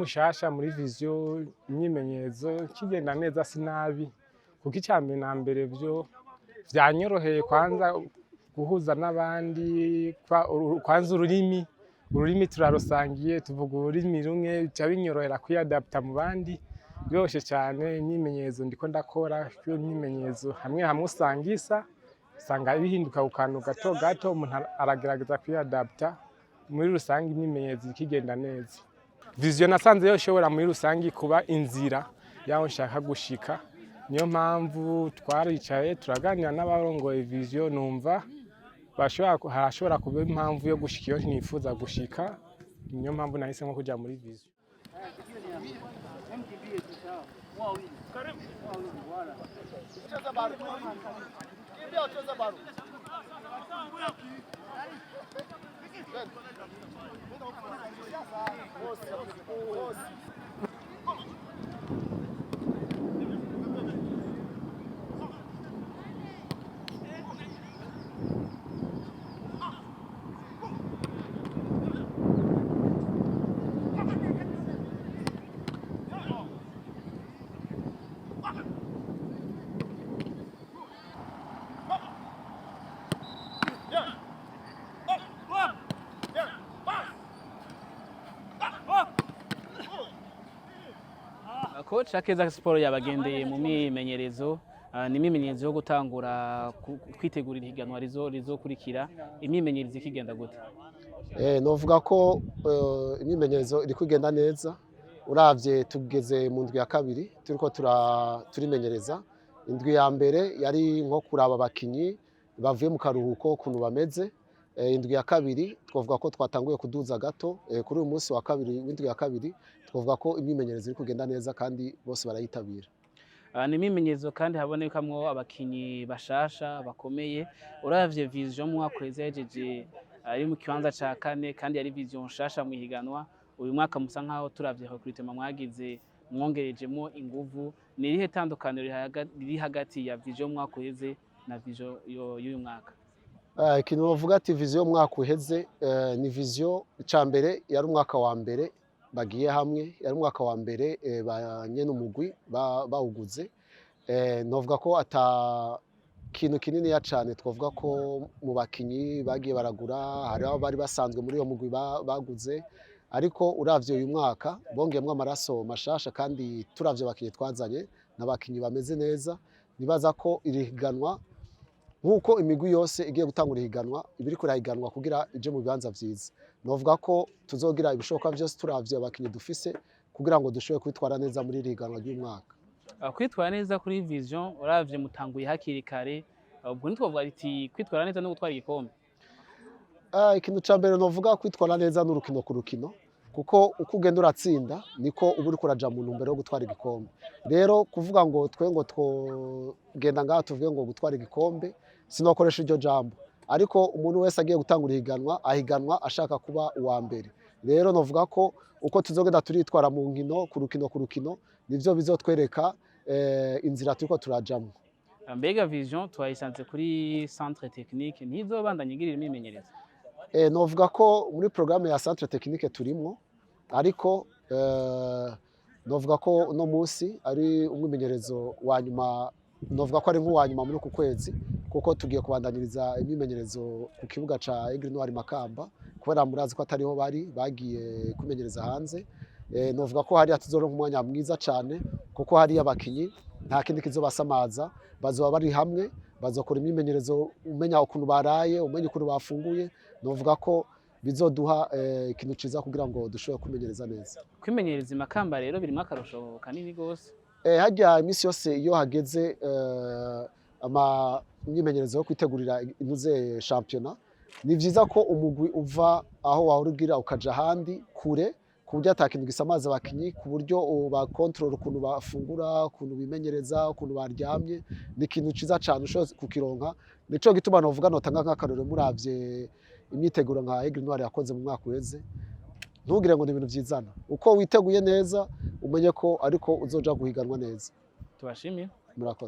Mushasha muri Vision, imyimenyerezo kigenda neza, si nabi, kuko icya mbere na mbere vyo vyanyoroheye kwanza guhuza n'abandi, kwanza ururimi turarusangiye, tuvuga ururimi rumwe, bica binyorohera kwiyadapta mu bandi byoshe cyane. Imyimenyerezo ndiko ndakora, iyo imyimenyerezo hamwe hamwe usanga isa, usanga bihinduka ku kantu gato gato, umuntu aragerageza kwiyadapta. Muri rusange imyimenyerezo ikigenda neza. Vision nasanze yoshobora muri rusange kuba inzira yaho nshaka gushika. Niyo mpamvu twaricaye turaganira n'abarongoye Vision, numva bashobora harashobora kuba impamvu yo gushika iyo nifuza gushika. Niyo mpamvu nahisemo kuja muri Vision. Coach Akeza Sport yabagendeye mu myimenyerezo, ni imyimenyerezo yo gutangura kwitegurira ihiganwa rizokurikira. Imyimenyerezo ikigenda gute? Novuga ko imyimenyerezo iri kugenda neza. Uravye tugeze mu ndwi ya kabiri turiko turimenyereza. Indwi ya mbere yari nko kuraba abakinyi bavuye mu karuhuko ukuntu bameze. Indwi ya kabiri twavuga ko twatanguye kuduza gato. Kuri uyu munsi wa kabiri w'indwi ya kabiri twavuga ko imyimenyerezo iri kugenda neza kandi bose barayitabira. Ni imyimenyerezo kandi habonekamwo abakinyi bashasha bakomeye. Uravye Vision mu mwaka uheze yahejeje ari mu kibanza ca kane, kandi yari Vision nshasha mu ihiganwa. Uyu mwaka musa nkaho turavye recrutement mwagize mwongerejemo inguvu. Ni irihe tandukaniro riri hagati ya Vision mu mwaka uheze na Vision y'uyu mwaka? Ikintu bavuga ati Vision y'umwaka uheze, ni Vision icya mbere yari umwaka wa mbere bagiye hamwe, yari umwaka wa mbere ba nyene umugwi bawuguze. Novuga ko ata kintu kininiya cane twavuga ko mu bakinyi bagiye baragura, hari abo bari basanzwe muri uyo mugwi baguze, ariko uravye uyu mwaka bongeyemwo amaraso mashasha, kandi turavye abakinyi twazanye n'abakinyi bameze neza. Nibaza ko iri higanwa, nk'uko imigwi yose igiye gutangura ihiganwa iba iriko irahiganwa kugira ije mu bibanza vyiza, novuga ko tuzogira ibishoboka vyose turavye abakinyi dufise kugira ngo dushobore kwitwara neza muri iri higanwa ry'umwaka. Kwitwara neza kuri Vision, uravye mutanguye hakiri kare, ubwo ntitwovuga ati kwitwara neza no gutwara igikombe? Ikintu ca mbere novuga, kwitwara neza n'urukino ku rukino, kuko uko ugenda uratsinda niko uba uriko uraja mu ntumbero yo gutwara igikombe. Rero kuvuga ngo twe ngo twogenda ngaha tuvuge ngo gutwara igikombe, sinokoresha iryo jambo, ariko umuntu wese agiye gutangura ihiganwa ahiganwa ashaka kuba uwa mbere. Rero novuga ko uko tuzogenda turitwara mu nkino ku rukino ku rukino nivyo bizotwereka inzira turiko turajamwo. Mbega Vision twayisanze kuri centre technique, ntizobandanya igirira imyimenyerezo? Novuga ko muri programme ya centre technique turimwo, ariko novuga ko uno munsi ari umwimenyerezo wa nyuma, novuga ko ari nk'uwa nyuma muri uku kwezi, kuko tugiye kubandaniriza imyimenyerezo ku kibuga ca Aigle Noir Makamba, kubera murazi ko atariho bari bagiye kwimenyereza hanze. Novuga ko hariya tuzoronka umwanya mwiza cane, kuko hariya abakinyi nta kindi kizobasamaza, bazoba bari hamwe, bazokora imyimenyerezo, umenya ukuntu baraye, umenya ukuntu bafunguye. Novuga ko bizoduha ikintu ciza kugira ngo dushobore kwimenyereza neza. Kwimenyereza i Makamba rero birimo akarusho kanini gose. Harya iminsi yose iyo hageze ama imyimenyerezo yo kwitegurira inuze shampiyona, ni vyiza ko umugwi uva aho wahora ugira ukaja ahandi kure, ku buryo ata kintu gisamaza abakinyi, ku buryo bakontorora ukuntu bafungura, ukuntu bimenyereza, ukuntu baryamye. Ni ikintu ciza cane ushobora kukironka. Nico gituma novuga notanga nk'akarorero, muravye imyiteguro nka Aigle Noir yakoze mu mwaka uheze, ntugire ngo ni ibintu vyizana. Uko witeguye neza, umenye ko ariko uzoja guhiganwa neza. Tubashimiye. Murakoze.